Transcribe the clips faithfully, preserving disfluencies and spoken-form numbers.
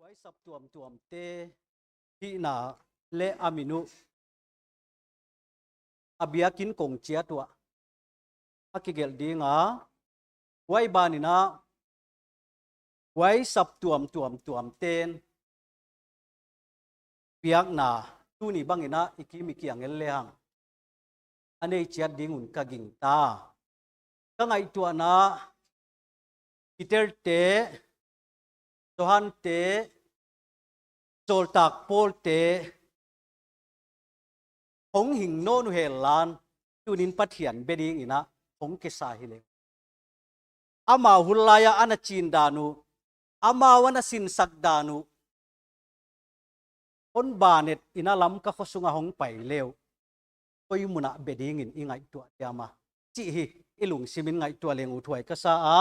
Huai sap tuamtuamte hihna leh a min uh a biakin kong chiat uah a kigelh ding a, huai ban in a, huai sap tuamtuamtuamte'n biakna tuni bang in a i kim i kiang el lehang a nei chiat ding un ka gingta. Ka ngaihtuahna, Peter te, Johan te, Sawltak Paul te hong hing nawn uh hen la, tuni'n Pathian be ding in a hong kisa hi leh. Amau hun lai a ana chin dan uh, amau ana sinsak dan uh, hon banet in a Lamka khosung a hong pai leh uh, koi mun ah be ding in i ngaihtuah diam a chih hi i lungsim in ngaihtuah leng uthuai ka sa a.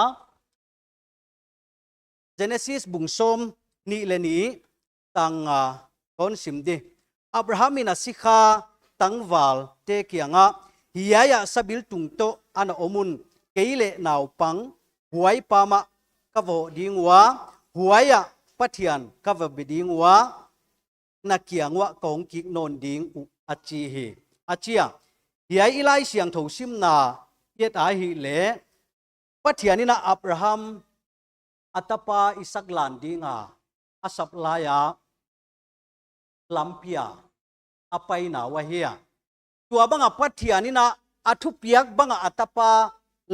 Genesis bung sawmnih leh nih, tang nga kon sim di. Abraham in a sikha tangvalte kiangah, hiai ah sabiltung toh ana om un, kei leh naupang huai pam ah ka va hoh ding ua, huai ah Pathian ka va be ding ua, na kiang uah kong kik nawn ding uh, a chi hi. A chi a, hiai i Laisiangthou simna i et a hih leh, Pathian in a Abraham a tapa Isak lan ding a a sap lai a lampi a a paina uh ahi a. Tua bang a Pathian in a, a thupiak bang a a tapa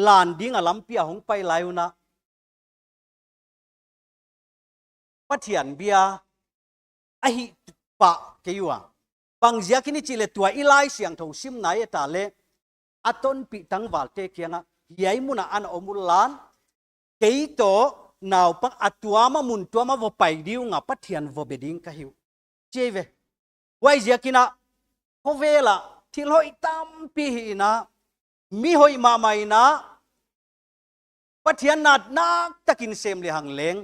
lan ding a lampi a hong pai lai un a, Pathian bia ahih pah kei ua. Bang ziakin i chih leh tua i Laisiangthou simna i et a leh, a tonpih tangvalte kiangah, hiai mun ah ana om un la, kei toh naupang a tuam a mun tuam a va pai ding ua, Pathian va be ding ka hi uh, chi ve. Huaiziakin a, khovel ah thil hoih tampi hi in a, mi hoih mahmah in a, Pathian na naktakin sem lehang leng,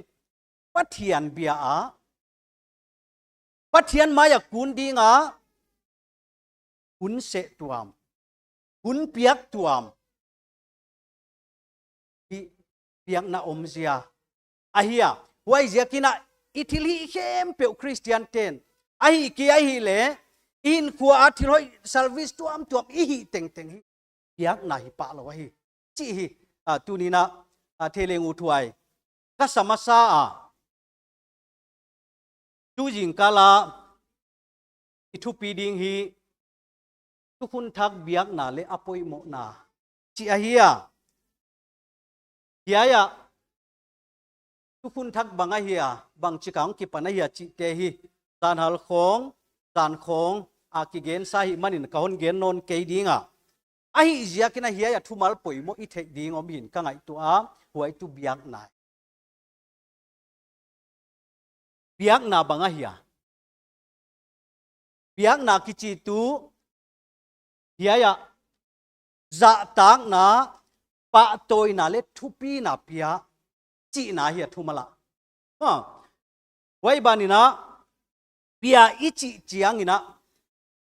Pathian bia a, Pathian mai a kun ding a, hun seh tuam, hun piak tuam, i biakna omzia ahi a. Huaiziakin a, i thilhih khempeuh Christian te'n, ahih kei ahih leh, i hinkhua a thil hoih service tuamtuam i hih tengteng hi, biakna hi pah lou ahi, chih hi, a, tuni'n a, a, thei leng uthuai ka sa masa a. Tu zingkal a i thupi ding hi, Thukhun Thak biakna leh a poimohna, chih ahi a. Hiai ah, Thukhun Thak bang ahia, bangchik a hong kipan ahia chihte hi, zanhal khawng, zan khawng a kigen sa hi manin ka hon gen nawn kei ding a. Ahihziakin a hiai a thumal poimoh i theih ding om hi'n ka ngaihtuah a, huai tuh biakna. Biakna bang ahia? Biakna kichi tuh hiai ah zahtakna, pahtawina leh thupina pia chihna hi a thumal a. Ha. Huai ban in a, bia i chih chiangin a,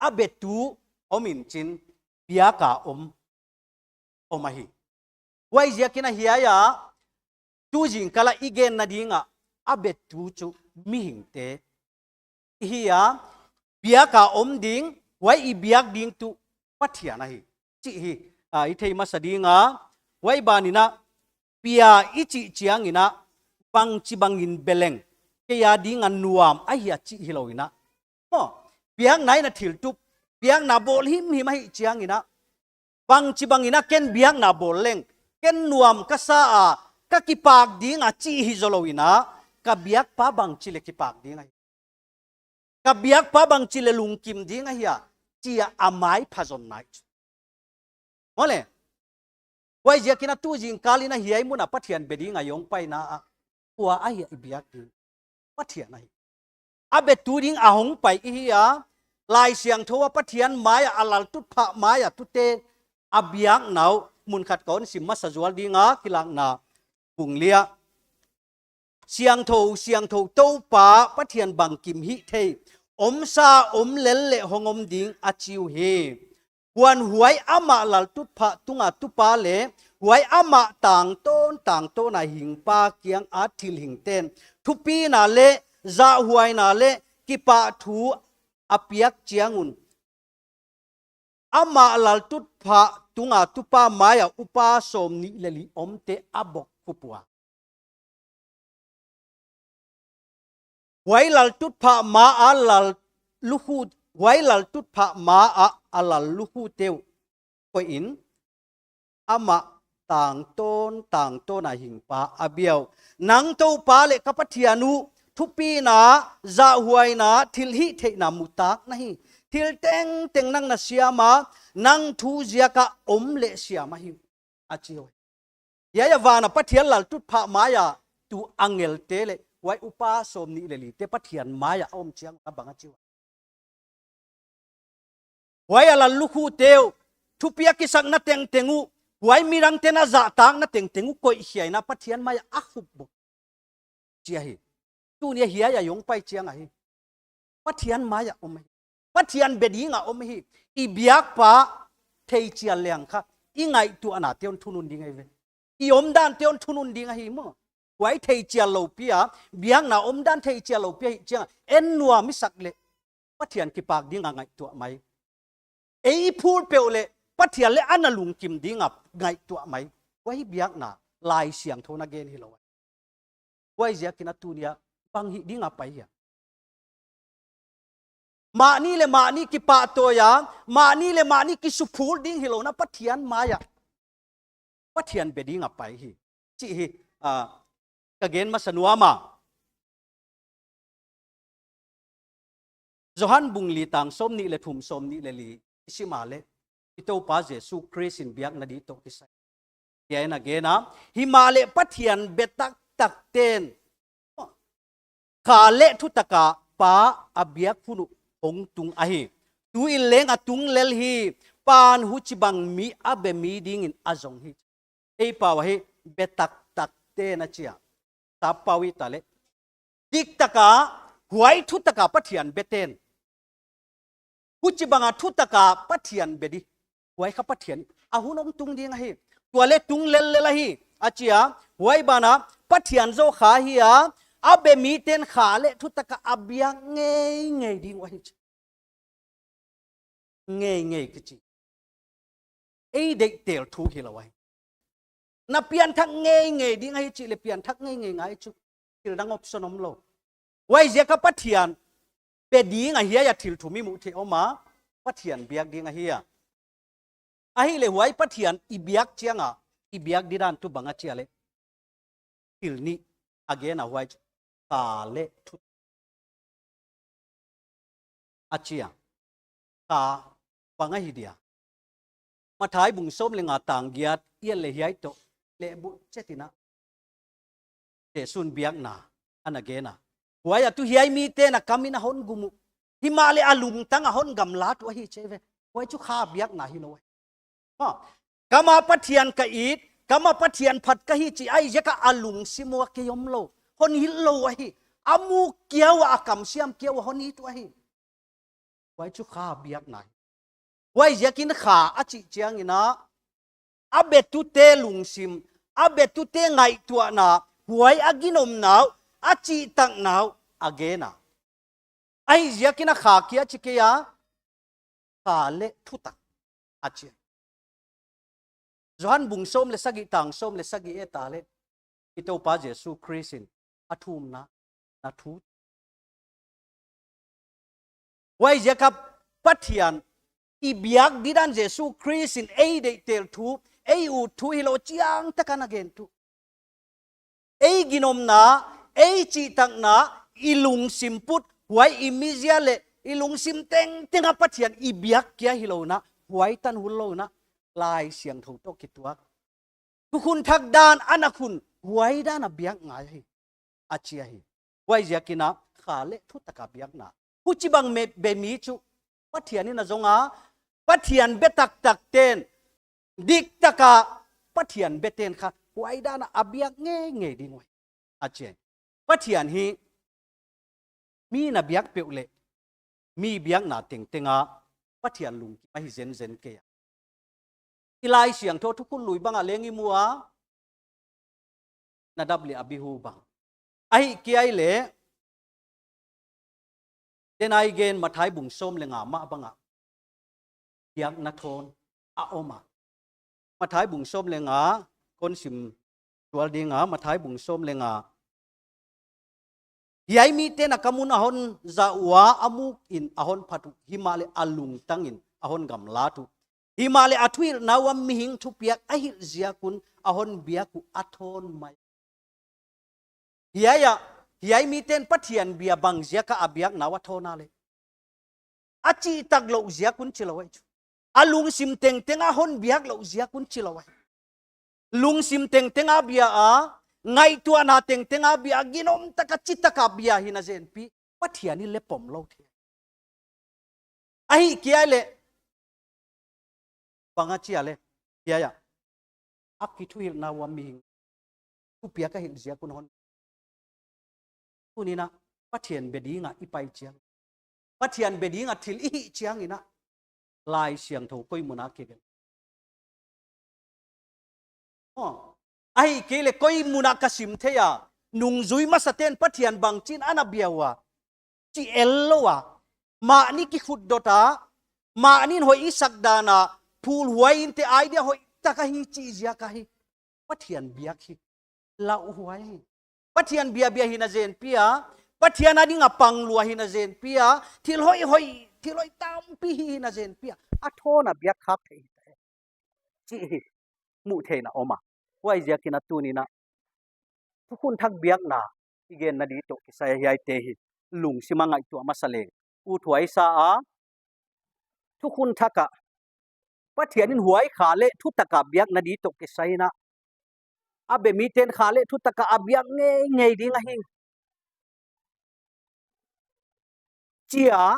a betu om in chin, biak a om om ahi. Huaiziakin a hiai ah, tu zingkal a i genna ding a, a betu chu mihingte i hi a, biak a om ding, huai i biak ding tuh Pathian ahi, chih hi, a, i thei masa ding a. Huai ban in a, bia i chih chiangin a, bangchibangin be leng, kei a ding a nuam ahia chih hilou in a. Maw, biakna in a thil tup, biakna bawl himhim ahih chiangin a, bangchibangin a ken biakna bawl leng, ken nuam ka sa a, ka kipak ding a chih hi zoulou in a, ka biakpa bangchi leh kipak ding ahi, ka biakpa bangchi leh lungkim ding ahia, chi a a mai pha zonna ahi chu. Maw leh, huaiziakin a tu zingkal in a hiai mun a Pathian be ding a i hong paina ah, kua ahia i biak ding? Pathian ahi. A betu ding a hong pai i hi a, Laisiangthou a Pathian mai a, a laltutphah mai a tuate a biakna uh, mun khat kon sim masa zual ding a, Kilakna bung li ah, Siangthou, siangthou Toupa Pathian bangkim hihthei, omsa, om lel leh hong om ding a chi uhi. Huan huai amah laltutphah tunga tupa leh, huai amah tangtawn tangtawn a hingpa kiang a thilhingte'n, thupina leh zahhuaina leh kipahthu a piak chiang un, amah laltutphah tunga tupa maia upa sawmnih leh li omte a bokkhup ua. Huai laltutphah maa lal lukhu, huai laltutphah maa a lal lukhute uh koihin, amah tangtawn tangtawn a hingpa a bia uh. Nang Toupa leh ka Pathian uh, thupina, zahhuaina, thilhihtheihna mutak na hi. Thil tengteng nang na siam a, nang thu ziaka om leh siam ahi uh, a chi uh. Hiai a vana Pathian laltutphah maia tu angelte leh huai upa sawmnih leh lite Pathian maia a om chiang a bang a chi uh. Huai a lal lukhute uh, thupi a kisakna tengteng uh, huai midangte'n a zahtakna tengteng uh koih hiaina Pathian maia a khup bok chi ahi. Tuni a hiai a hong pai chiang ahi. Pathian maia om hi. Pathian be dinga om hi. I biakpa theichial leng kha, i ngaihtuahnate uh thunun ding ahi ve. I omdante uh thunun ding ahi maw. Huai theichial lou pi a, biakna omdan theichial lou pi ahih chiang a, en nuam i sak leh Pathian kipak dinga ngaihtuah mai. Ei i phul peuh leh Pathian leh ana lungkim dinga ngaihtuah mai. Huai biakna Laisiangthou in a gen hilou. Huaiziakin a tuni a bang hih dinga pai hia? Mahni leh mahni kipahtawi a, mahni leh mahni kisuphul ding hilou in a Pathian maia, Pathian be dinga pai hi. Chih hi, ah, ka gen masa nuam a. Johan bung li tang sawmnih leh thum, sawmnih leh li i sim a leh, i Toupa Jesu Khrist in biakna di toh kisai. Hiai in a gen a, himahleh Pathian be taktakte'n kha leh thutaka Pa a biak hun uh hong tung ahi. Tuin leng a tung lel hi, Pa'n huchibang mi a be mi dingin a zong hi. Ei pau ahi, be taktakte'n a chi a. Sap pau i ta leh, diktaka, huai thutaka Pathian bete'n, huchibanga thutaka Pathian be di. Huai kha Pathian a hun hong tung ding ahi. Tua leh tung lellel ahi, a chi a. Huai bana Pathian zaw kha hi a, a be mite'n kha leh thutaka a biak ngeingei ding uh ahi chi. Ngeingei kichi. Ei deihtel thu hilou ahi. Na pianthak ngeingei ding ahi chih leh pianthak ngeingei ngai chu. Thil dang option omlou. Huaiziaka Pathian be ding ahi a, thil thum i muh theih om a, Pathian biak ding ahi a. Ahihleh huai Pathian i biak chiang a, i biak didan tuh bang a chi a leh, thil nih a gen a, huai chu kha leh thu a chi a. Kha bang ahi dia? Matthai bung sawm leh nga tang giat i et leh hiai toh leh buh chet in a, Jesu'n biakna ana gen a. Huai a tuh hiai mite'n a kam in a hon gum uh. Himahleh a lungtang a hon gamlat uh ahi chi ve. Huai chu kha biakna hilou. Ha. Kam a Pathian ka it, kam a Pathian phat ka hi chih ahi ziaka a lungsim uah kei omlou, hon hilhlou ahi. A muk kia ua, a kamsiam kia ua hon it uh ahi. Huai chu kha biakna hi. Huaiziakin kha a chih chiangin a, a betute lungsim, a betute ngaihtuahna, huai a ginomna uh, a chihtakna uh a gen a. Ahihziakin a kha kia chi kei a, kha leh thutak a chi. Johan bung sawm leh sagih tang sawm leh sagih et a leh, i Toupa Jesu Khrist in a thumna, na thu. Huaiziaka Pathian i biak didan Jesu Khrist in ei deihtel thu, ei ut thu hilou chiangtak a na gen tuh. Ei ginomna, ei chihtakna, i lungsim put, huai i mizia leh i lungsim tengteng a Pathian i biak kia hilou in a, huai tan hun lou in a, Laisiangthou toh kituak. Thukhun thak dan ana khun, huai dan a biak ngai hi, a chi ahi. Huaiziakin a kha leh thutaka biakna. Huchibang me, be mi chu Pathian in a zong a, Pathian be taktakte'n, diktaka Pathian bete'n kha huai dan a a biak ngeingei ding uh ahi, a chi. Pathian hi mi na biak peuh leh, mi biakna tengteng a Pathian lungkim ahi zenzen kei a. I Laisiangthou Thukhun Lui bang ah leng i mu a, Nadab leh Abihu bang. Ahihkeileh, Tena i gen Mathai bung sawm leh nga mah bang a biakna thawn a om a. Mathai bung sawm leh nga, kon sim tual ding a, Mathai bung sawm leh nga. Hiai miten a ka mun a hon zat ua, a muk in a hon phat uh, himahleh a lungtang in a hon gamlat uh. Himahleh a thuhilhna uah mihing thupiak a hilh ziak un a hon biak uh a thawn mai. Hiai a, hiai miten Pathian bia bang ziak a a biakna uh a thawn a leh. A chihtak louh ziak un chi lou ahi chu. A lungsim tengteng a hon biak louh ziak un chi lou ahi. Lungsim tengteng a bia a, ngaihtuahna tengteng a bia a, ginom taka chitak a bia hi na zen pi, Pathian in leh pom lou thei. Ahihkeileh, bang a chi a leh, hiai a. A kithuhilhna uah mihing thupiak a hilh ziak un hon. Tuni'n a, Pathian bia ding a i pai chiang. Pathian bia ding a thil i hih chiangin a, Laisiangthou koi mun a kigelh. Oh. Ahihkeileh koi mun a ka sim thei a, nungzui masate'n Pathian bang chi'n ana bia ua, chi el lou a, mahni kikhutdot a, mahni'n hoih i sak dan a, phulhuai in te idea hoih tak a hi chih ziak ahi. Pathian biak hi lauhuai hi. Pathian bia bia hi na zen pi a, Pathian a ding a pang lua hi na zen pi a, thil hoih hoih, thil hoih tampi hi hi na zen pi a, a thawn a biak khak thei hi. Chih hi, muh theihna om a. Huaiziakin a tuni'n a, Thukhun Thak biakna i genna di toh kisai a hiaite hi lungsim a ngaihtuah masa leng. Uthuai sa a, Thukhun Thak a, Pathian in huai kha leh thutak a biakna di toh kisai in a, a bia miten kha leh thutak a a biak ngeingei ding ahi. Chi a,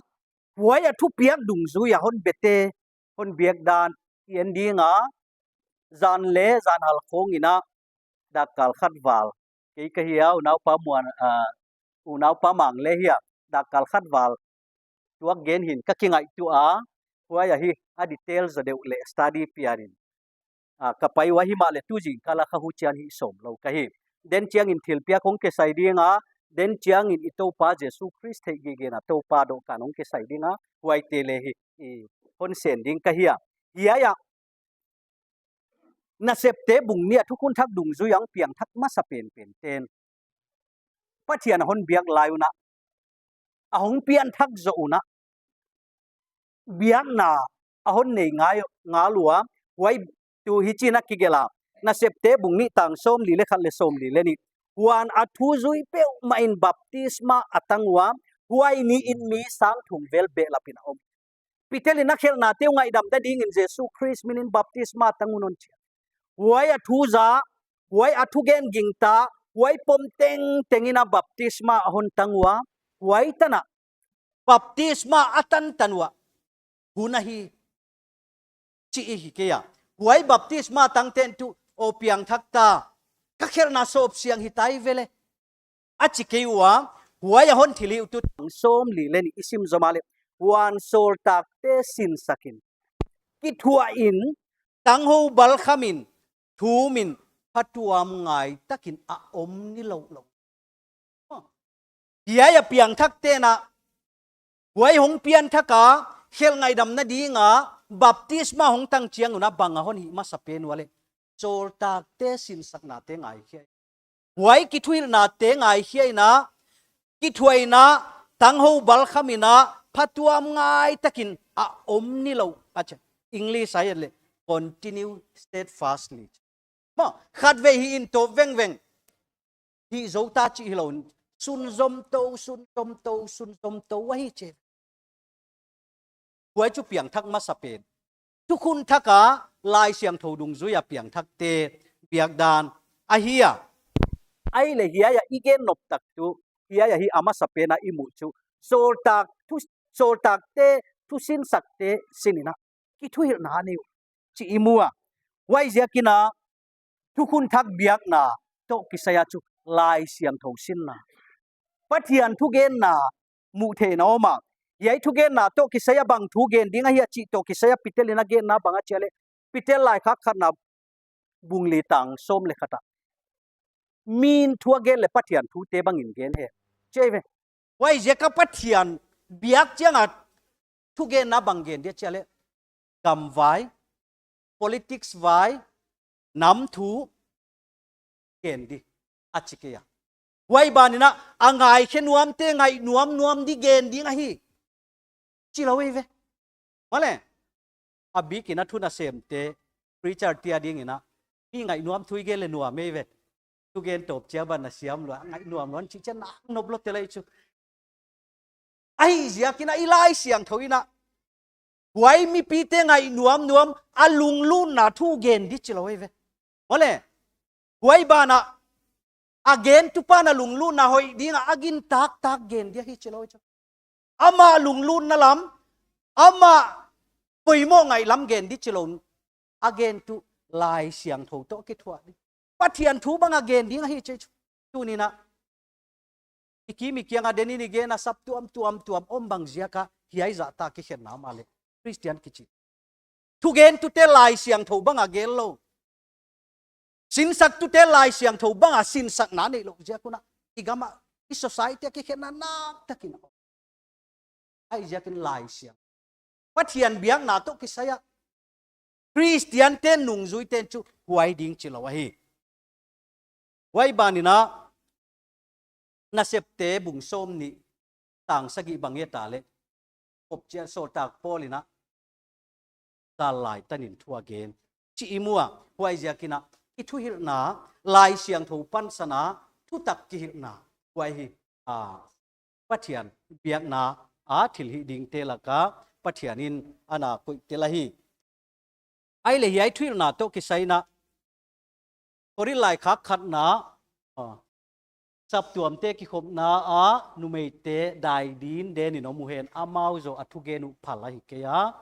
huai a thupiak dungzui a hon biate, hon biak dan, i en ding a, zan leh, zan hal khawng in a, dakkal khat val. Kei ka hi a, unaupa Muan, ah, unaupa Mang leh hi a, dakkal khat val. Tuak gen hi'n ka kingaihtuah a, huai ahi, a detail zaw deuh leh study pian in. Ah, ka pai ua himahleh tu zingkal a ka huchian hih sawm lou ka hi. Den chiangin thilpiak hong kisai ding a, den chiangin i Toupa Jesu Khrist theihgigena Toupa dohkan hong kisai ding a, huaite leh hi, i hon sen ding ka hi a. Hiai a, Nasepte bung nih a Thukhun Thak dungzui a hong piangthak masa penpen ten Pathian a hon biak lai un a, a hong pianthak zoh un a, biakna a hon nei ngai, ngal ua, huai tu hichi'n a kigelh a. Nasepte bung nih tang sawmli leh khat leh sawmli leh nih. Huan a thu zui peuhmah in baptisma a tang ua, huai ni in mi sang thum vel behlap in a om. Peter in a khelhnate uh ngaihdamna dingin Jesu Khrist min in baptisma tang un, hon chi a. Huai a thu za, huai a thugen gingta, huai pom tengteng in a baptisma a hon tang ua, huai tan a baptisma a tantan ua, hun ahi, chi i hi kei a. Huai baptisma tangte'n tu, aw piangthak ta, ka khelhna sawp siang hi tai ve leh, a chi kei ua, huai a hon thilhih uh tu tang sawmli leh nih i sim zom a leh, huan sawltakte sinsak in, kithuah in, tanghou balkham in, thum in, phatuamngai takin a om ni louh lou. Hiai a piangthakte'n a, huai hong pianthak a, khelh ngaihdamna ding a, baptisma hong tang chiang un a bang a hon hih masa pen ua leh, sawltakte sinsaknate ngaikhia. Huai kithuhilhnate ngaikhia in a, kithuah in a, tanghou balkham in a, phatuamngai takin a om ni louh, a chi a. English a et leh, continue steadfastly. Maw, khatvei hih in tawp vengveng. Hih zou ta chih hilou in, sunzom tou, sunzom tou, sunzom tou ahi chi. Huai chu piangthak masa pen. Thukhun Thak a, Laisiangthou dungzui a piangthakte biakdan ahi a. Ahihleh hiai a i gen nop tak tu, hiai a hi a masa pen a i muh chu. Sawltak, thu, sawltakte, thusinsakte sin in a, kithuhilhna nei uh, chi i mu a. Huaiziakin a, Thukhun Thak biakna toh kisai a chu Laisiangthou sinna, Pathian thugenna muh theihna om a. Hiai thugenna toh kisai a bang thu gen ding ahia chih toh kisai a Peter in a genna bang a chi a leh, Peter laikhak khatna bung li tang sawm leh khat a, mi'n thu a gen leh Pathian thute bangin gen hen, chi ve. Huaiziak a Pathian biak chiang a thugenna bang gen dia chi a leh, gam vai, politics vai, nam thu gen di, a chi kei a. Huai ban in a, a ngaikhe nuamte ngaih nuam nuam di gen ding ahi, chi lou ei ve. Maw leh, a bik in a thu nasemte, preacher te ading in a, mi ngaih nuam thu i gen leh nuam ei ve. Thugen tawp chiang ban na siam lua, ngaih nuam lua chih chiang a nop lou te lai chu. Ahihziak in a, i Laisiangthou in a, huai mipite ngaih nuam nuam a lunglutna thu gen di chi lou ei ve. Maw leh, huai ban a, a gentupa'n a lunglutna hoih ding a, a gintak tak gen di ahi chi lou ei chu. Amah lunglutna lam, amah poimoh ngaih lam gen di chi lou in, a gentu Laisiangthou toh kithuah di. Pathian thu bang a gen ding ahi chi chu. Tuni in a, i kim i kiang a den in i gen a sap tuam tuam tuam om bang ziak a, hiai zah tak kikhenna mahleh Christian kichi. Thugentute Laisiangthou bang a gen lou, sinsaktute Laisiangthou bang a sinsakna neih lou ziak un a, i gam a, i society a kikhenna nakpi tak in a om. Ahihziak in Laisiang, Pathian biakna toh kisai a, Christian te nungzuite'n chu huai ding chi lou ahi. Huai ban in a, Nasepte bung sawmnih, tang sagih bang i et a leh, kopcia sawltak Paul in a, gal lai tan in thu a gen chi i mu a, huaiziak in a, i thuhilhna, Laisiangthou pansan a, thutak kihilhna, huai hi, a, Pathian biakna a thilhih dingte lak a, Pathian in a na koih tel ahi. Ahihleh hiai thuhilhna toh kisai in a, Korin laikhak khatna, a, saptuamte kikhopna a, numeite dai dingin den in om uhen, amau zaw a thugen uh phal ahi kei a.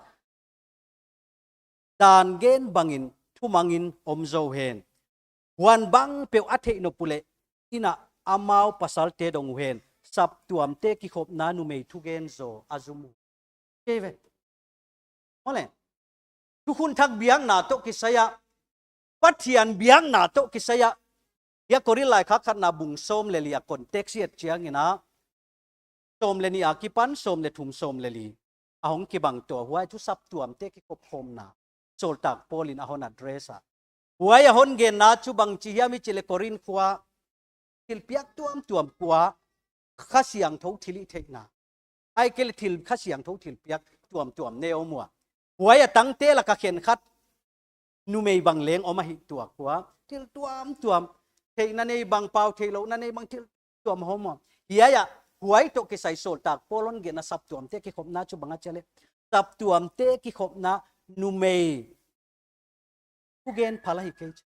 Dan gen bangin thumangin om zaw uhen. Huan bang peuh a theih nop uleh, inn ah amau pasalte dong uhen. Saptuamte kikhopna numei thugen zaw a zum uh. Kei ve. Maw leh, thukhun thak biakna toh kisai a, Pathian biakna toh kisai a, hiai Korin laikhak khatna bung sawm leh li a context i et chiang in a, sawm leh nih akipan sawm leh thum, sawm leh li a hong kibang toh, huai chu saptuamte kikhop khawmna sawltak Paul in a hon address a. Huai a hon genna chu bangchi hiam i chih leh Korin khua thilpiak tuamtuam kua, Kha Siangthou thilhihtheihna, ahihkeileh thil Kha Siangthou thilpiak tuamtuam nei om ua. Huai a tangte lak a khenkhat numei bang leng om ahih tuak ua. Thil tuamtuam, theihna nei bang, pau theihlouhna nei bang, thil tuam om ua. Hiai a, huai toh kisai sawltak Paul hon genna saptuamte kikhopna chu bang a chih leh, saptuamte kikhopna numei thugen phal ahi kei chu.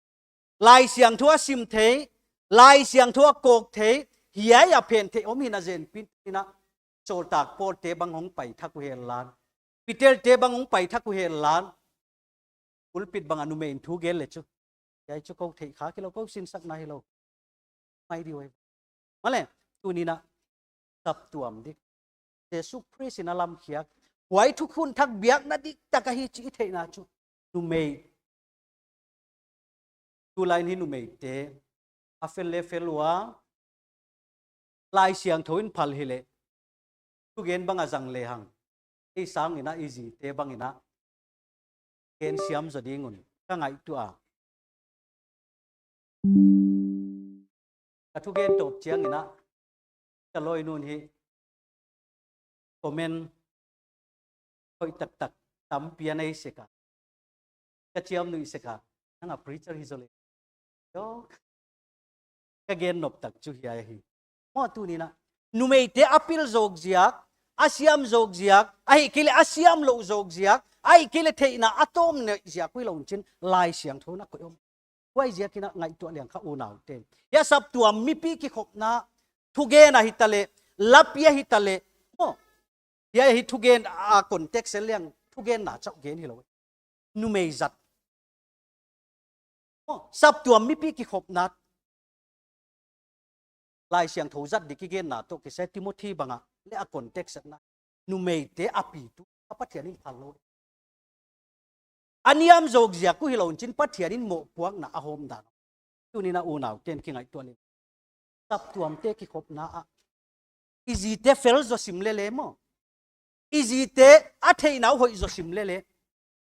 Laisiangthou a sim thei, Laisiangthou a kawk thei, hiai a phen theih om hi'n a zen pin in a, sawltak Paul te bang hong pai thak uhen lan, Peter te bang hong pai thak uhen lan, pulpit bang a numei in thugen leh chu, hiai chu kou theih khak hilou, kou sinsakna hilou, mai di uai. Maw leh, tuni in a, saptuam dik, Jesu Khrist in a lamkhiak, huai thukhun thak biakna diktak ahi chih i theihna chu, numei, tulai in hi numeite a fel leh fel ua, Laisiangthou in phal hileh, thugen bang a zang lehang, ei sang in a, i zite bang in a, gen siam zaw ding un ka ngaihtuah a. Ka thugen tawp chiang in a, ka lawinu'n hi comment hoih taktak tampi a nei sek a, ka chiamnuih sek a, nang a preacher hi zaw leh, ka gen nop tak chu hiai ahi. Maw, tuni in a, numeite a pil zawk ziak, a siam zawk ziak, ahihkeileh a siam lou zawk ziak, ahihkeileh theihna a tawm neih ziak uh hilou in chin, Laisiangthou in a koih om. Huaiziak in a ngaihtuah leng kha, unaute. Hiai saptuam mipi kikhopna, thugen ahi taleh, lapi ahi taleh, maw, hiai hi thugen a context leng, thugenna chauh gen hilou, numei zat, maw, saptuam mipi kikhopna, Laisiangthou zat dik i genna toh kisai, Timothy bang a leh a context na, numeite a pitu a Pathian in phal lou. A niam zawk ziak uh hilou in chin, Pathian in mohpuakna a hawm dan. Tuni in a, unaute'n kingaihtuah leh, saptuamte kikhopna ah, i zite fel zaw sim leh leh maw, I zite a theihna uh hoih zaw sim lele.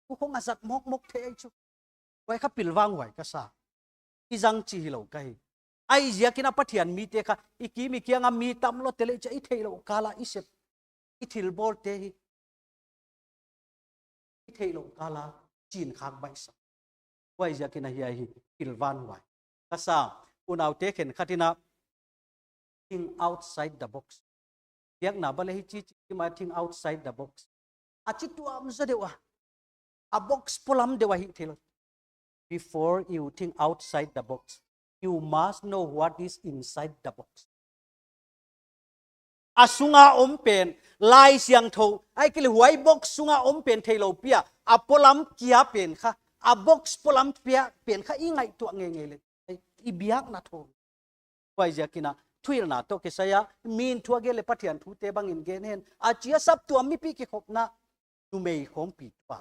Huai khong a zat mawkmawk thei chu. Huai kha pilvang huai ka sa. I zang chih hilou ka hi. Huaiziakin a Pathian mite kha, i kim i kianga mi tam lou te leh chia i theihlouh kala i sep. I thilbawlte hi. I theihlouh kala chin khak baihsak. Huaiziakin a hiai hi pilvang huai. Ka sa, unaute khenkhat in a think outside the box. Biakna bang leh hichi chi chi mai think outside the box. A chi tuam zaw deuh a. A box polam deuh a hih theilou. Before you think outside the box, you must know what is inside the box. A sunga om pen, Laisiangthou, ahihkeileh huai box sunga om pen theilou pi a, a polam kia pen kha, a box polam kia pen kha i ngaihtuah ngeingei leh. I biakna thou. Huaiziakin a, thuhilhna toh kisai a, min thu a gen leh Pathian thute bangin gen hen. A chi a saptuam mipi kikhopna, numei khawmpi tuh a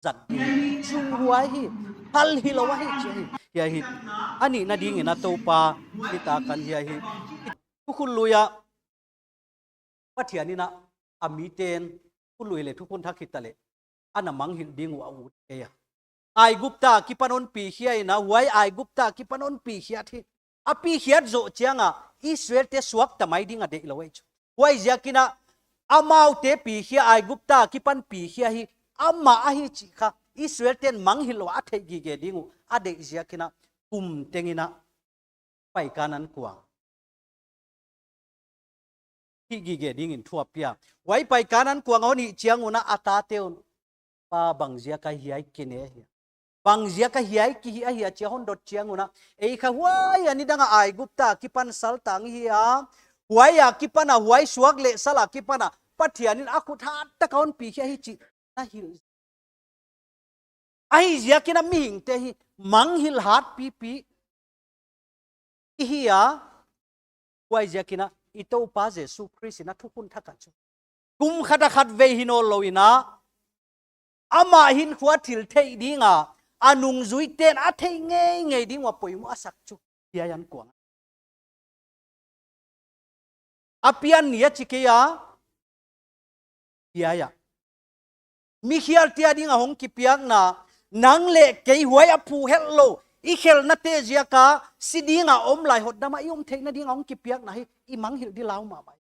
zat ding. Sunghuai hi, hal hilou ahi chi hi. Hiai hi, a nihna dingin a Toupa, hita kan hiai hi. Thukhun lui a, Pathianin a, a miten, thukhun lui leh thukhun thak hita leh, ana manghilh ding uh a ut kei a. Aigupta akipan hon pikhia in a, huai Aigupta akipan hon pikhiat hi. A pikhiat zoh chianga, Israelte suakta mai ding a deihlou ei chu. Huaiziakin a, amaute pikhia Aigupta akipan pikhia hi, amah ahi chih kha, Israelten manghilh lou a theihgige ding uh, a deih ziakin a, kum tengin a, Paikan ankuang hihgige dingin thu a pia. Huai Paikan ankuang a hon hih chiang un a, a tate un, Pa, bangziak a hiai kine hia? Bangziak a hiai kihih ahia chi a hon dot chiang un a, ei kha huai a nidang a Aigupta akipan saltang i hi a, huai akipan a, huai suak leh sal akipan a, Pathianin a khut hat taka hon pikhia hi chih na hilh. Huaiziakin a mihingte hi manghilh hat pipi i hi a, huaiziakin a i Toupa Jesu Khrist in a thukhun thak a chu kum khat a khatvei hi nawnlou in a, amah hinkhua thil theih ding a, a nungzuiten a theih ngeingei ding ua poimoh a sak chu hiai ankuang. A pian ni a chi kei a, hiai a. Mikhialte ading a hong kipiakna, nang leh kei huai a phuhelh lou, i khelhnate ziak a, si ding a om lai hotdam a i om theihna ding a hong kipiakna hi, i manghilh di lau mahmah.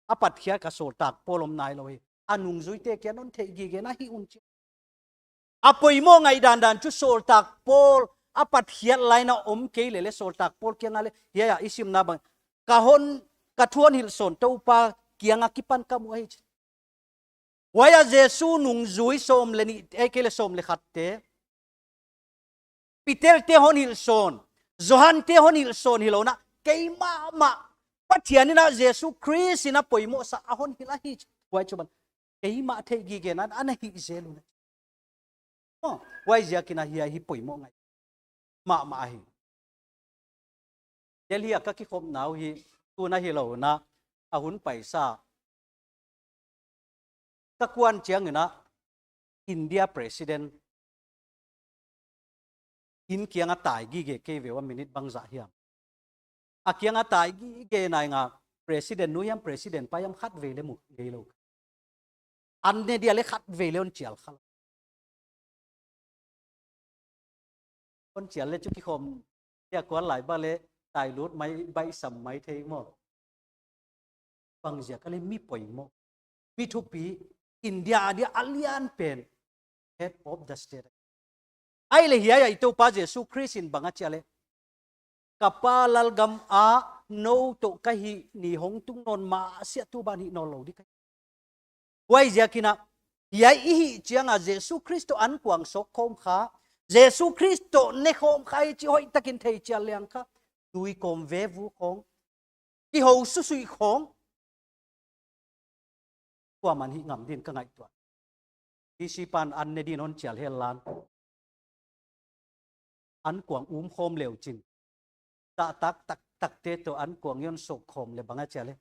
A patkhiat kha sawltak Paul om nailou hi. A nungzuite kia non theihgigena hi un chi. A poimoh ngaihdandan chu sawltak Paul a patkhiat lai in a om kei leh leh sawltak Paul kiang a leh, hiai a i simna bang, ka hon, ka thu hon hilh sawn Toupa kiang akipan ka mu ahi chi. Huai a Jesu nungzui sawm leh nih, ahihkeileh sawm leh khatte, Peter te hon hilh sawn, Johan te hon hilh sawn hilou in a, keimahmah, Pathianin a Jesu Khrist in a poimoh sa a hon hilh ahi chi. Huai chu bang, keimah theihgigena ana hih zel un. Oh, huaiziakin a hiai hi poimoh ngai mahmah ahi. Delhi a ka kikhopna uh hi, tuna hilou in a, a hun paisa. Ka kuan chiangin a, India President in kiang a tai gige kei ve ua, minute bangzah hiam. A kiang a tai gige nai nga, President nu hiam, President pa hiam khatvei leh mu ngeilou. An ne dia leh khatvei leh hon chial kha. Hon chial leh chu kikhawm, dia kuan lai bang leh tai lut mai, baihsam mai thei maw. Bangziak a leh mi poimoh, mi thupi, India adia a lian pen, head of the state. Ahihleh hiai a i Toupa Jesu Khrist in bang a chi a leh, ka Pa lalgam a nou toh ka hihni hong tung nawn masiah tu ban hih nawnlou di ka hi. Huaiziakin a, hiai i hih chiang a Jesu Khrist toh ankuang sawk khawm kha, Jesu Khrist toh ne khawm kha hi chih hoihtakin thei chian leng kha, tui kawm vevu khawng, kihou susuih khawng, kuaman hih ngam din ka ngaihtuah. DC pan an ne din hon chial henla, ankuang um khawm leu chin, zahtak taktakte toh ankuang i hon sawk khawm leh bang a chi a leh,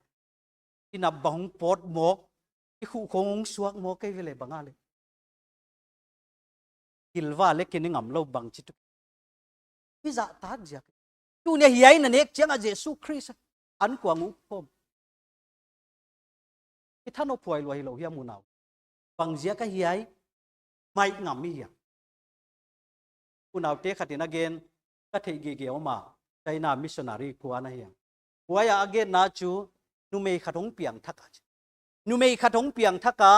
i nap bang hong pawt mawk, i khuh khong hong suak mawk kei ve leh bang a leh, hilva leh kei ne ngam lou bang chi tu. I zahtak ziak. Tuni a hiai na nek chiang a Jesu Khrist ankuang um khawm. I thanop huai lua hilou hiam unau? Bang ziak a hiai mai ngam i hia? Unaute khat in a gen ka theih gige om a, China missionary kuan ahia. Huai a a genna chu numei khat hong piangthak a. Numei khat hong piangthak a,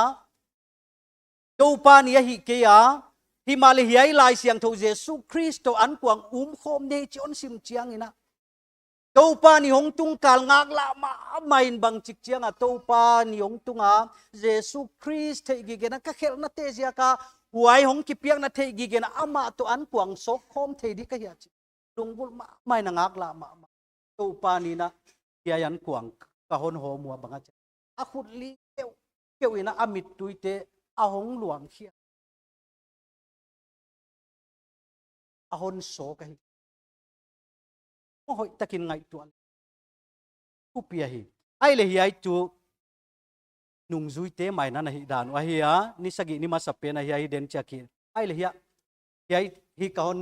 Toupa ni ahih kei a, himahleh hiai Laisiangthou Jesu Khrist toh ankuang umkhawm nei chih hon sim chiangin a, Toupa ni hong tung kal ngaklah mahmah in bangchik chiang a Toupa ni hong tung a, Jesu Khrist theih gige na ka khelhnate ziak a, huai hong kipiakna theih gige na amah toh ankuang sawkkhawm thei di ka hia chi. Lunggulh mahmah in a ngaklah mahmah. Toupa ni na hiai ankuang ka hon hawm ua bang a chi. A khut li keuh, keuh in a a mittuite a hong luang khia. A hon sawk ahi. Hong hoihtakin ngaihtuah. Thupi ahi. Ahihleh hiai tu nungzuite mai na na hihdan uh ahi a, ni sagih ni masapen ahi a hi den chiak hi. Ahihleh hiai, hiai hi ka hon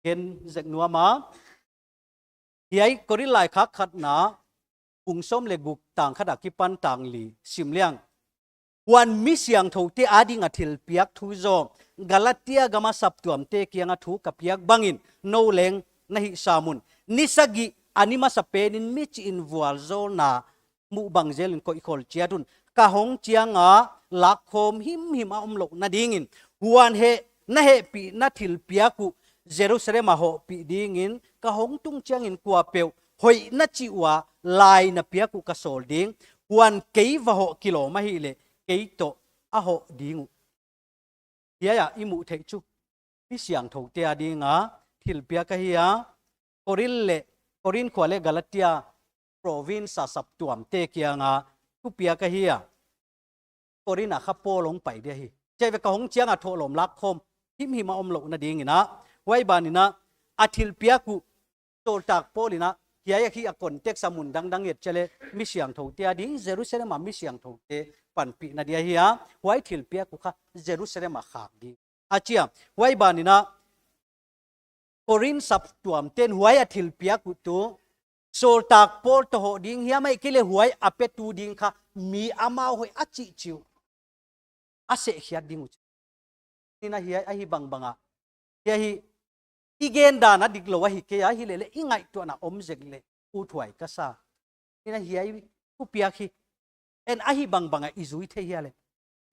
gen zek nuam a. Hiai Korin laikhak khatna, bung sawm leh guk tang khat a kipan tang li sim leng. Huan mi siangthoute ading a thilpiak thu zaw, Galatia gam a saptuamte kiang a thu ka piak bangin, nou leng na hih sam un. Ni sagih a ni masapen in michih in vualzawlna muh bang zel in koihkhol chiat un. Ka hong chiang a lakkhawm himhim a omlouhna dingin. Huan heh, na hehpihna thilpiak uh Jerusalem a hohpih dingin, ka hong tung chiangin kuapeuh hoihna chih ua lai na piak uh ka sawl ding. Huan kei va hoh kilawm ahihleh, kei toh a hoh ding uh. Hiai a i muh theih chu mi siangthoute ading a thilpiak ahi a, Korin leh, Korin khua leh Galatia province a saptuamte kiang a thupiak ahi a. Korin a kha Paul hong pai di ahi. Chih vek a hong chiang a thohlawm lakkhawm himhim a omlouhna dingin a, huai banin a, a thilpiak uh Sawltak Paul in a, hiai a hi a context a mun dangdang et chiang leh mi siangthoute ading, Jerusalem a mi siangthoute panpihna di ahi a, huai thilpiak uh kha Jerusalem a khak di. A chi a, huai banin a, Korin saptuamte'n huai a thilpiak uh tu, Sawltak Paul toh hoh ding hiam ahihkeileh huai a petu ding kha mi amau hoih a chih chih uh a sehkhiat ding uh. Ni na hiai ahi bangbang a, hiai hi i gen dan a diklou ahi kei a, ahihleh leh i ngaihtuahna om zek leh uthuai ka sa. Ni na hiai thupiak hi en ahi bangbang a i zui thei hia leh.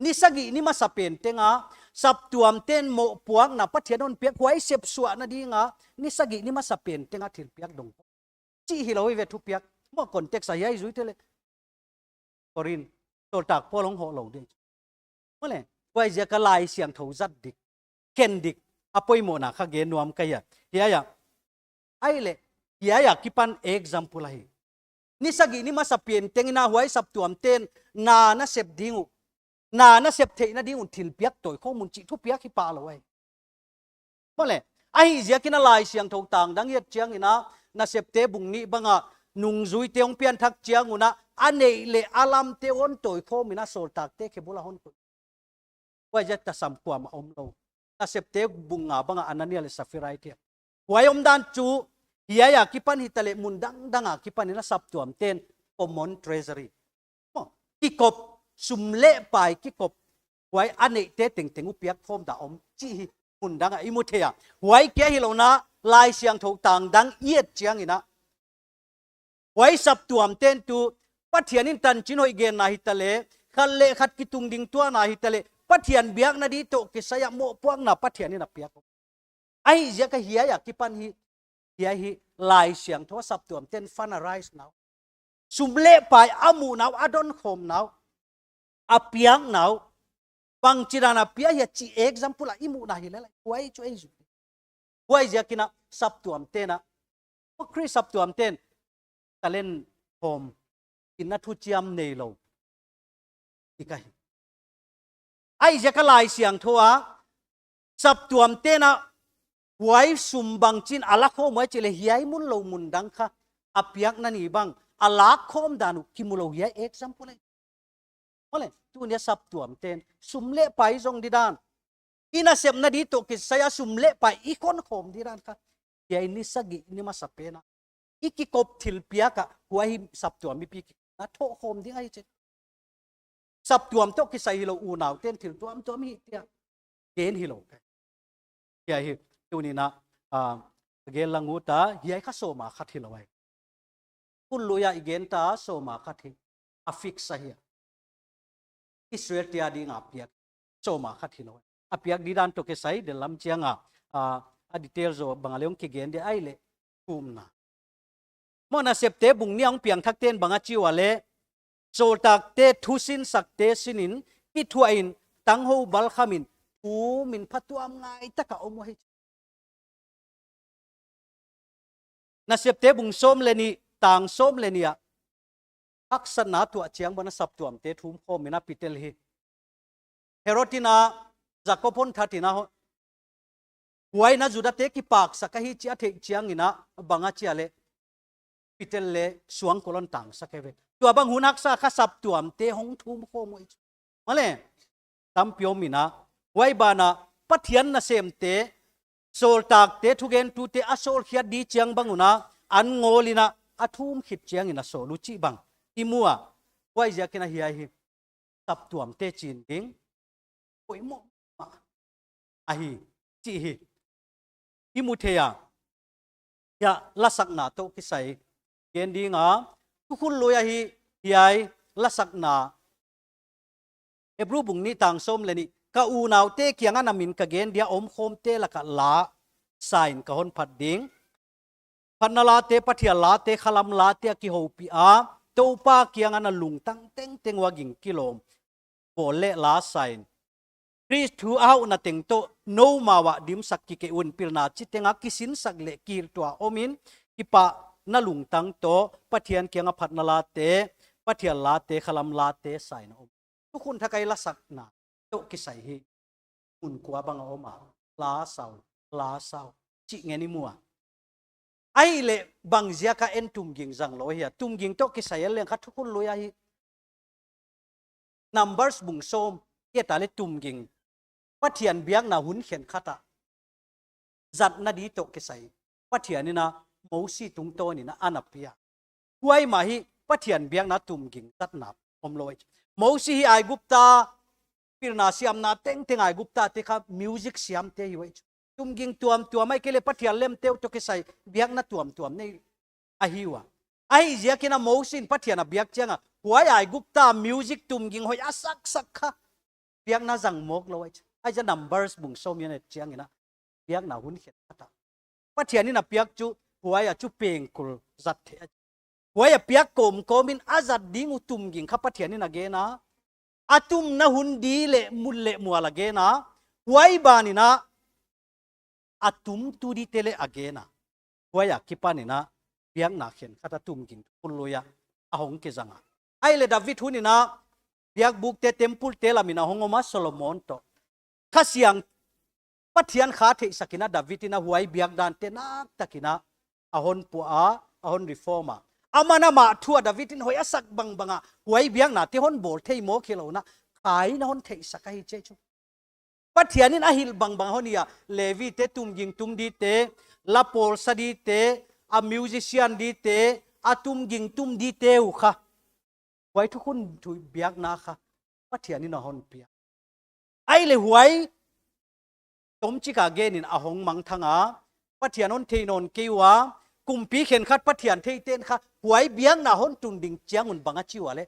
Ni sagih ni masapen teng a saptuamte'n mohpuakna Pathian hon piak huai sepsuahna ding a, ni sagih ni masapen teng a thilpiak dong chih hilou hi ve thupiak. Maw, context a hiai zui thei leh. Korin, Sawltak Paul hong hoh lou ding. Maw leh, huaiziak a Laisiangthou zat dik, khen dik, a poimohna kha gen nuam ka hi a. Hiai a, ahihleh, hiai a kipan example ahi. Ni sagih ni masapen teng in a huai saptuamte'n na na sep ding uh, na na sep theihna ding un thilpiak tawikhawm un chih thupiak hi pah lou ahi. Maw leh, ahihziakin a Laisiangthou tang dang i et chiangin a, Nasepte bung nih bang a, nungzuite hong pianthak chiang un a, a neih leh a lamte hon tawikhawm in a sawltakte khe bul a hon koih. Huaiziak a tasam kuamah omlou. Nasepte bung nga bang a Anania leh Saphira i thei a. Huai omdan chu, hiai a kipan hitaleh mun dangdang a kipan in a saptuamte'n common treasury. Maw, kikop, sum leh pai kikop. Huai a neihte tengteng uh piak khawm dan om chih hi mun dang a i mu thei a. Huai kia hilou in a Laisiangthou tang dang i et chiangin a, huai saptuamte'n tu Pathian in tanchin hoih genna hitaleh, khat leh khat kitungding tuahna hitaleh, Pathian biakna di toh kisai a mohpuakna Pathian in a piak. Ahihziak a hiai a kipan hi, hiai hi Laisiangthou a saptuamte'n fundraise na uh, sum leh pai a muhna uh, a donkhawmna uh, a piakna uh, bangchidan a pia hia chih example a i muhna hi leh lai. Huai chu ei zui. Huaiziakin a saptuamte'n a, Khrist saptuamte'n talent khawm in a thuchiam neilou i ka hi. Ahihziak a Laisiangthou a saptuamte'n a huai sum bangchin a lakhawm uh chih leh hiai mun lou mun dang kha a piakna ni bang a lakkhawm dan uh kimu lou hiai example ahi. Maw leh, tuni a saptuamte'n sum leh pai zong didan, i nasepna di toh kisai a sum leh pai i khonkhawm didan kha, hiai ni sagih ni masapen a i kikop thilpiak a huai hi saptuam mipi kikopna thohkhawm ding ahi chi. Saptuam toh kisai hilou, unau ten thil tuamtuam hih chia gen hilou. Hiai hi, tuni'n a, ah, gen lang ut a, hiai kha sawma khat hilou ai. Khut lui a i gen ta sawma khat hi, a fix ahi a. Israelte a ding a piak, sawma khat hilou ai. A piak di dan toh kisai, dellam chiang a, ah, a detail zaw bang a leng kigen di ahihleh, thumna. Maw, Nasepte bung nih a hong piangthakte'n bang a chi ua leh, sawltakte thusinsakte sinin, kithuahin, tanghou balkhamin, thumin phatuamngai taka om uhi. Nasepte bung sawm leh nih, tang sawm leh nih ah, haksatna tuah chiang bang a saptuamte thumkhawmin a Peter hi. Herod in a, Jakob hon that in a, huai in a Judate kipaksak ahi chih a theih chiangin a, bang a chi a leh, Peter leh suangkul hon tangsak hi ve. Tuabang hun haksa kha saptuamte hong thumkhawm uhi. Mahleh, tampi om in a, huai banah, Pathian nasemte, sawltakte, thugentute a sawlkhiat di chiang bang un a, an ngawl in a, a thum khit chiangin a sawl uh chih bang i mu a, huaiziakin a hiai hi, saptuamte chin ding, poimoh mah ahi, chih hi i mu thei a. Hiai lasakna toh kisai gen ding a, Thukhun Lui ahi, hiai lasakna, Hebru bung nih tang sawm leh nih, ka unaute kiangah na min ka gen dia omkhawmte laka la sa in ka hon phat ding. Phatna late, Pathian late, khalam late a kihoupih a, Toupa kiangah na lungtang tengteng ua ging kilawm bawl leh la sa in, Khrist thu a hauhna teng toh noumau ah dimsak kikei un, pilna chiteng a kisinsak leh kihilhtuah om in, kipahna lungtang toh Pathian kiangah phatna late, Pathian late, khalam late sa in om. Thukhun Thak ahi lasakna toh kisai hi, mun kua bang a om a, la sa uh, la sa uh, chih ngen i mu a. Ahihleh bangziak a en tumging zang lou hia? Tumging toh kisai en leng kha Thukhun Lui ahi. Numbers bung sawm, hiai ah leh tumging, Pathian biakna hun khenkhat a zatna di toh kisai, Pathian in a Mosi tungtawn in a ana pia. Huai mah hi Pathian biakna tumging zatna omlou ai. Mosi hi Aigupta, pilna siamna tengteng Aiguptate kha music siamte hi uh ai. Tumging tuamtuam ahihkeileh Pathian lemte uh toh kisai biakna tuamtuam nei ahi ua. Ahihziakin a Mosi in Pathian a biak chiang a, huai Aigupta music tumging hoih a saksak kha biakna zang mawk lou ai. Huaiziak Numbers bung sawm i en chiangin a, biakna hun khenkhat a Pathian in a piak chu, huai a chu pengkul zat theih. Huai a piak kawmkawm in a zat ding uh tumging kha Pathian in a gen a, a tumna hun di leh mun leh mual a gen a, huai ban in a, a tumtu dite leh a gen a. Huai akipan in a, biakna khenkhat a tumging Thukhun Lui a, a hong kizang a. Ahihleh David hun in a, biakbukte, tempulte lam in a hong om a, Solomon toh. Kha Siang, Pathian kha theihsak in a David in a huai biak dante naktak in a, a hon puah a, a hon reform a. Aman amah thu a David in hoih a sak bangbang a, huai biaknate hon bawl thei mawk hilou in a, Khain a hon theihsak ahi chih chu. Pathian in a hilh bangbang hon hi a, Levite tumging tum dite, la pawlsa dite, a musician dite, a tumging tum dite uh kha, huai Thukhun Lui biakna kha Pathian in a hon pia. Ahihleh huai tomchik a gen in a hong mangthang a, Pathian hon thei nawn kei ua, kumpi khenkhat Pathian theite'n kha huai biakna hon tun ding chiang un bang a chi ua leh,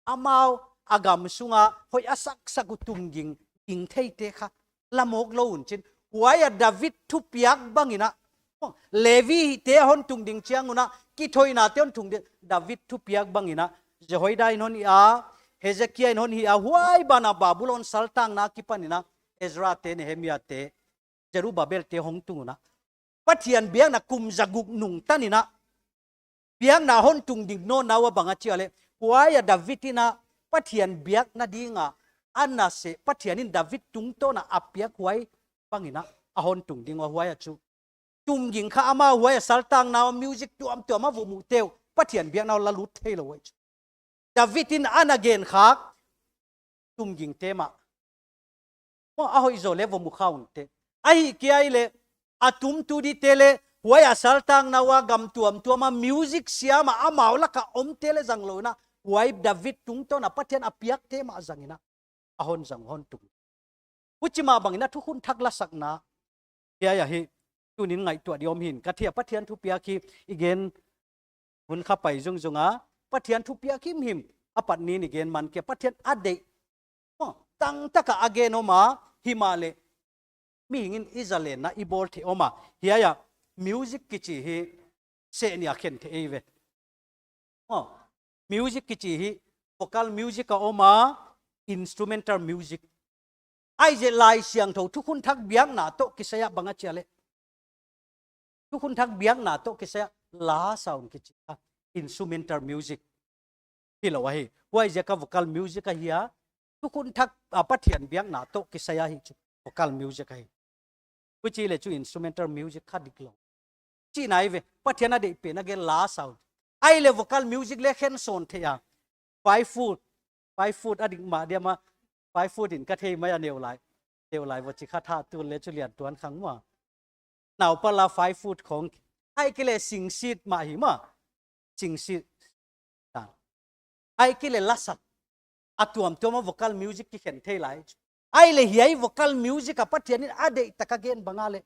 amau a gam sunga hoih a saksak uh tumging ging theite kha la mawk lou un chin. Huai a David thupiak bang in a, Levite a hon tung ding chiang un a, kithoihnate hon tung ding, David thupiak bang in a, Jehoiada in hon hi a, Hezekia in hon hi a, huai ban a Babylon saltangna akipan in a, Ezra te, Nehemia te, Zerubbabel te hong tung un a, Pathian biakna kum zaguk nung tan in a, biakna hon tung ding nawn ua bang a chi a leh, huai a David in a Pathian biakna ding a, a na se, Pathian in David tungtawn a a piak huai bang in a, a hon tung ding ua huai a chu. Tumging kha amau huai a saltangna ua music tuamtuam a va muhte uh, Pathian biakna uh la lut theilou huai chu. David in ana gen khak, tumgingte mah. Maw, a hoih zaw leh va mu kha un teh. Ahihkeileh, a tumtu dite leh, huai a saltangna ua gam tuamtuam a music siam a amau laka omte leh zang lou in a, huai David tungtawn a Pathian a piakte mah zang in a, a hon zang hon tung. Huchi mah bang in a thukhun thak lasakna hiai ahi, tunin ngaihtuah di om hi'n ka thei a. Pathian thupiak hi i gen hun kha pai zungzung a, Pathian thupiak himhim a pat ni i gen man kei a, Pathian a deih. Maw, tangtak a a gen om a, himahleh mihing in i zalenna i bawl theih om a. Hiai a music kichi hi seh nih a khen theih ei ve. Maw, music kichi hi vocal music a om a, instrumental music. Huaiziak Laisiangthou thukhun thak biakna toh kisai a bang a chi a leh, thukhun thak biakna toh kisai a la sound kichi a, instrumental music hilou ahi. Huaiziak a vocal music ahi a, thukhun thak a Pathian biakna toh kisai ahi chu vocal music ahi. Huchi leh chu instrumental music kha diklou chihna ei ve. Pathian a deih pen a gen la sound. Huai leh vocal music leh khen sawn theih a. Five foot, five foot a dik mah diam a, five foot in ka thei mai a, neu lai, neu lai vo chi kha tha tun leh chu lian tuan khang maw. Naupa la five foot khong. Huai kei leh singsit mah hi maw. Singsit. Huai kei leh lasak. A tuamtuam a vocal music kikhen thei lai chu. Huai leh hiai vocal music a Pathian in a deih tak a gen bang a leh,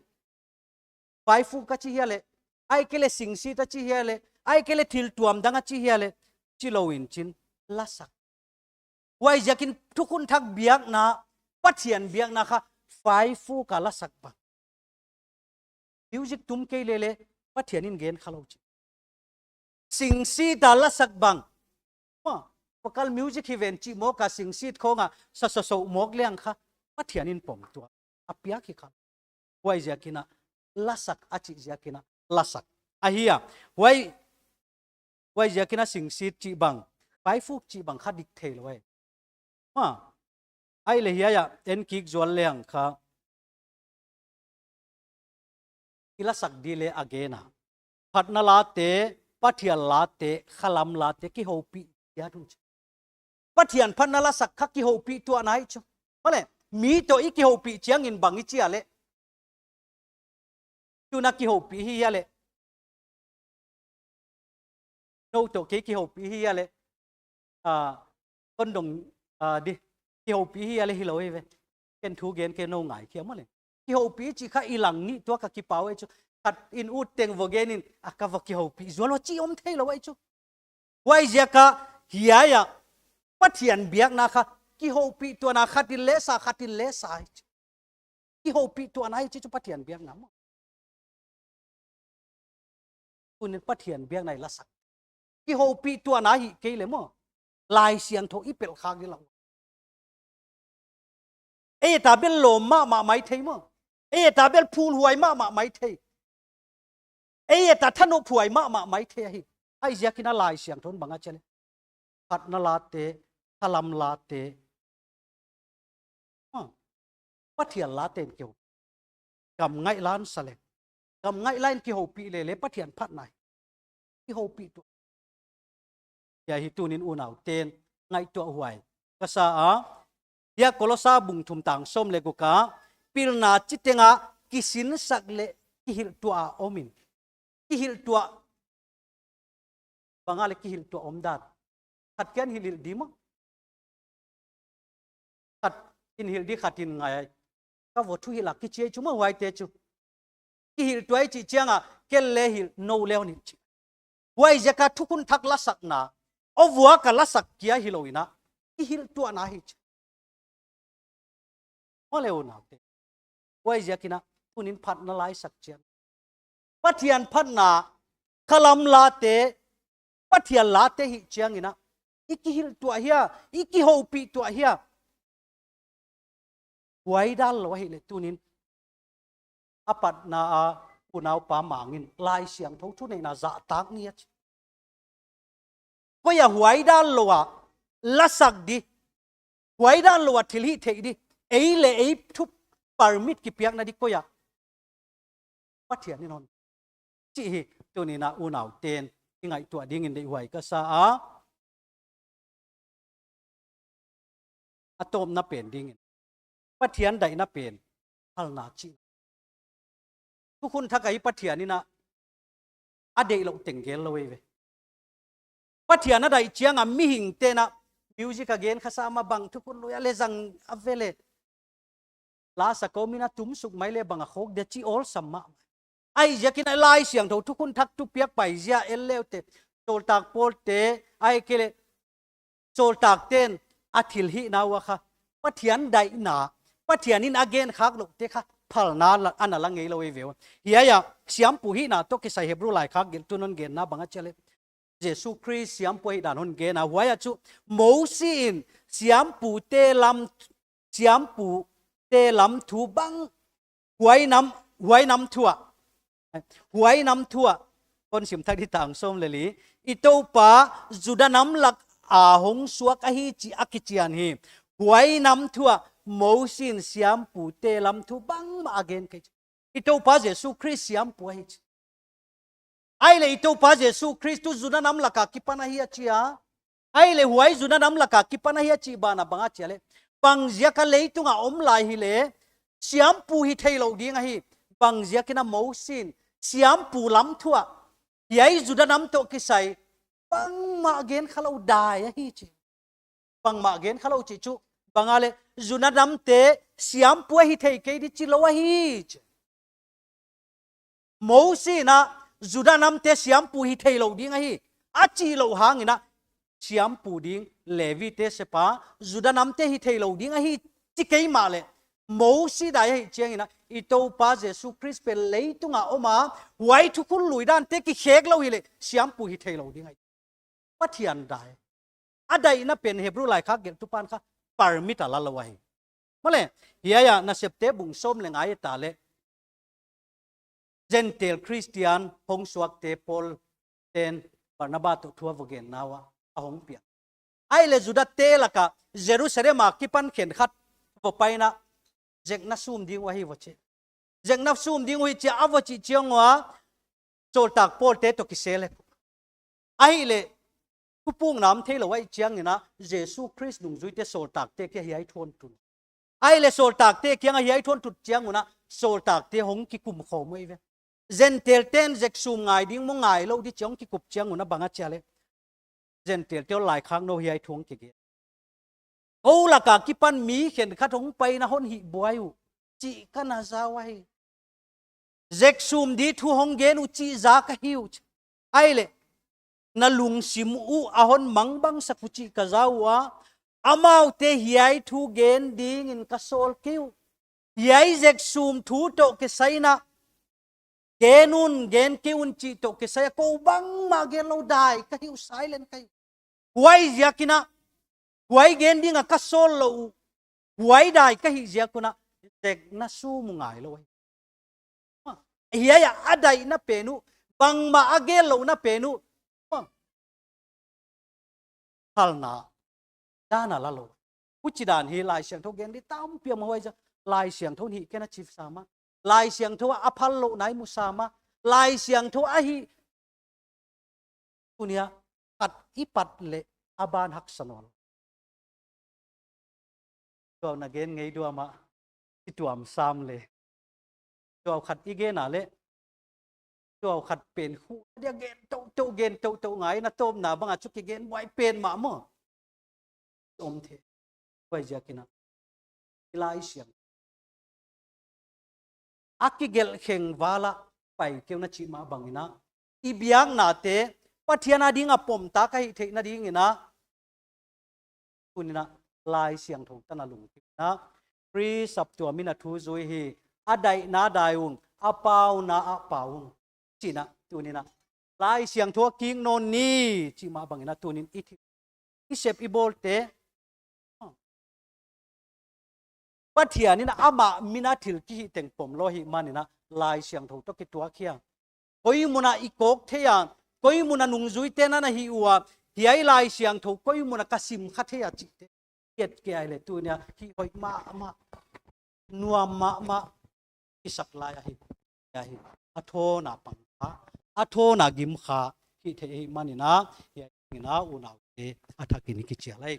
five foot ka chi hia leh, huai kei leh singsit a chi hia leh, huai kei leh thil tuam dang a chi hia leh, chilou in chin lasak. Huaiziakin thukhun thak biakna, Pathian biakna kha five foot a lasak bang. Music tum kei leh leh Pathian in gen khalou chi. Singsit a lasak bang. Maw, vocal music hi ven chih mawk a, singsit khong a sa sosou mawk leng kha Pathian in pom tuah a piak hi kha. Huaiziakin a lasak a chih ziakin a lasak ahi a. Huai, huaiziakin a singsit chih bang, five foot chih bang kha dik theilou ei. Maw, huai leh hiai a en kik zual leng kha i lasak di leh a gen a. Phatna late, Pathian late, khalam late kihoupih dia thun chi. Pathian phatna lasak kha kihoupih tuahna hi chu. Maw leh, mi toh i kihoupih chiangin bang i chi a leh, tuna kihoupih hi hia leh, nou toh kei kihoupih hi hia leh, ah, kon dong, ah, di, kihoupih hi hia leh hilou ei ve. Ken thu gen kei, nou ngaikhia maw leh. Kihoupih chih kha i lang nih tuak a kipak ei chu. Khat in ut teng vo gen in, a ka va kihoupih zual lou chi om theilou ei chu. Huaiziak a hiai a Pathian biakna kha kihoupih tuahna, khat in leh sa, khat in leh sa hi chu. Kihoupih tuahna hi chi chu Pathian biakna maw. Tunin Pathian biakna i lasak. Kihoupih tuahna hi kei leh maw, Laisiangthou i pelh khak di lou. Ei ta bel lawm mahmah maithei maw. Ei ta bel phulhuai mahmah maithei. Ei ta thanophuai mahmah maithei ahi. Huaiziakin a Laisiangthou in bang a chi a leh, phatna late, khalam late, maw, Pathian late'n kihou. Gam ngaihla in sa leh, gam ngaihla in kihoupih leh leh Pathian phatna hi. Kihoupih tuah. Hiai hi tunin unaute'n ngaihtuah huai ka sa a. Hiai Kolosa bung thum tang sawm leh guk a, pilna chiteng a kisinsak leh kihilhtuah a om in. Kihilhtuah. Bang a leh kihilhtuah omdan. Khat kiang hilh di maw. Khat in hilh di, khat in ngai. Ka vo thuhilh a kichi ei chu maw huaite chu. Kihilhtuah i chih chiang a, ken leh hilh, nou leh hilh chi. Huaiziak a thukhun thak lasakna, a vuak a lasak kia hilou in a, kihilhtuahna hi chi. Maw leh unaute. Huaiziakin a, tunin phatna la i sak chiang, Pathian phatna, khalam late, Pathian late hih chiangin a, i kihilhtuah hia, i kihoupih tuah hia. Huai dan lou ahihleh tunin, a patna a unaupa Mang in Laisiangthou thuneihna zahtak ni a chi. Koi a huai dan lou a lasak di, huai dan lou a thil hih theih di, ei leh ei thu permit kipiakna di koi a? Pathian in hon chi hi. Tunin a unaute'n i ngaihtuah dingin deihhuai ka sa a. A tawpna pen dingin, Pathian daihna pen phalna chih. Thukhun thak a hi Pathian in a, a deihlouh teng gel lou ei ve. Pathian a daih chiang a mihingte'n a music a gen kha sam a, bang thukhun lui a leh zang a ve leh, la sa kawm in a tum suk mai leh bang a khawk dia chi awlsam mahmah. Ahihziakin a Laisiangthou thukhun thak thupiak paizia en le uh teh, Sawltak Paul te, ahihkeileh Sawltakte'n a thilhihna uah kha Pathian daihna, Pathian in a gen khak louhte kha phalna la, ana la ngei lou ei ve ua. Hiai a siampu hihna toh kisai Hebru laikhak gelhtu'n hon genna bang a chi a leh, Jesu Khrist siampu ahihdan hon gen a, huai ah chu Mosi in siampute lam, siampute lam thu bang, huai nam, huai nam thu ah, huai nam thu ah, kon sim thak di, tang sawm leh li, i Toupa Juda nam lak a hong suak ahi chih a kichian hi. Huai nam thu ah Mosi in siampute lam thu bangmah a gen kei. I Toupa Jesu Khrist siampu ahi chih. Ahihleh i Toupa Jesu Khrist tuh Juda nam lak a kipan ahi a chi a. Ahihleh huai Juda nam lak a kipan ahi a chih banah bang a chi a leh, bangziak a leitung a om lai hileh siampu hi theilou ding ahi. Bangziakin a Mosi in siampu lam thu ah hiai Juda nam toh kisai bangmah gen kha lou dai ahi chi. Bangmah gen kha lou chih chu bang a leh, Juda namte siampu ahi thei kei di chi lou ahi chi. Mosi in a Juda namte siampu hi theilou ding ahi a chih louh hangin a, siampu ding Levite sepa, Juda namte hi theilou ding ahi chi kei mahleh, Mosi dai ahih chiangin a, i Toupa Jesu Khrist pen leitung a om a, huai thukhun lui dante kikhek lou hileh siampu hi theilou ding ahi. Pathian dai. A daihna pen Hebru laikhak gelhtu pan kha permit a la lou ahi. Mahleh, hiai a Nasepte bung sawm leh nga i et leh, Gentile Christian hong suakte Paul te'n Barnaba toh thu a va genna uah a hong piang. Ahihleh Judate lak a Jerusalem a kipan khenkhat va pai in a, zekna sum ding uh ahi va chi. Zekna sum ding uh hi chi a a va chih chiang ua, Sawltak Paulte toh kisel leh, ahihleh thupukna om theilou ahih chiangin a, Jesu Khrist nungzuite sawltakte kiang hiai thu hon tun. Ahihleh sawltakte kiang a hiai thu hon tut chiang un a, sawltakte hong kikum khawm uh ei ve. Gentile te'n zek sum ngai ding maw, ngai lou di chi hong kikup chiang un a, bang a chi a leh, Gentile te aw, laikhak nou hiai thu hong kigen. Kou lak a kipan mi khenkhat hong pai in a hon hihbuai uh chih ka na za uh ahi. Zek sum di thu hong gen uh chih za ka hi uh. Ahihleh na lungsim uh a hon mangbangsak uh chih ka za ua, amaute hiai thu gen dingin ka sawl kei uh. Hiai zek sum thu toh kisai in a, gen un, gen kei un chih toh kisai a kou bangmah gen lou dai ka hi uh, silent ka hi uh. Huaiziakin a, huai gen ding a ka sawl lou uh, huai dai ka hih ziak un a, zekna sum uh ngai lou ahi. Hiai a a daihna pen uh, bangmah a gen louhna pen uh, phalna dan a la lou. Huchidan hi Laisiangthou gen di tampi om, huaiziak Laisiangthou in hih ken a chi sam a, Laisiangthou a phal louhna i mu sam a, Laisiangthou a hih, tuni a khat i pat leh a ban haksa nawn. Tuau na gen ngei diam a, i tuam sam leh. Tuau khat i gen a leh, tuau khat pen khu dia gen toutou, gen toutou ngai in a, tawpna bang a chu kigen buai pen mah maw. Om thei. Huaiziakin a, i Laisiang a kigelh kheng val a pai kei un a chih mah bangin a, i biaknate Pathian a ding a pomtak a hih theihna dingin a, tuni in a Laisiangthou tan a lungkim in a, Khrist saptuam in a thu zui hi, a daihna dai ung, a pauna a pau ung. Chi in a, tuni in a Laisiangthou a kik nawn ni chih mah bangin a, tuni in i thi, i sep i bawlte, Pathian in amah min a thil kihih teng pom lou ahih manin a, Laisiangthou toh kituak hia, koi mun a i kawk thei a, koi mun a nungzuite'n a na hih ua, hiai Laisiangthou koi mun a ka sim kha thei a chihte i et kei a leh, tuni a hih hoih mahmah, nuam mahmah i sak lai ahi. Ahi, a thawn a pang kha, a thawn a gim kha hih theih ahih manin a, hiai in a unaute a thak in i kichial lai.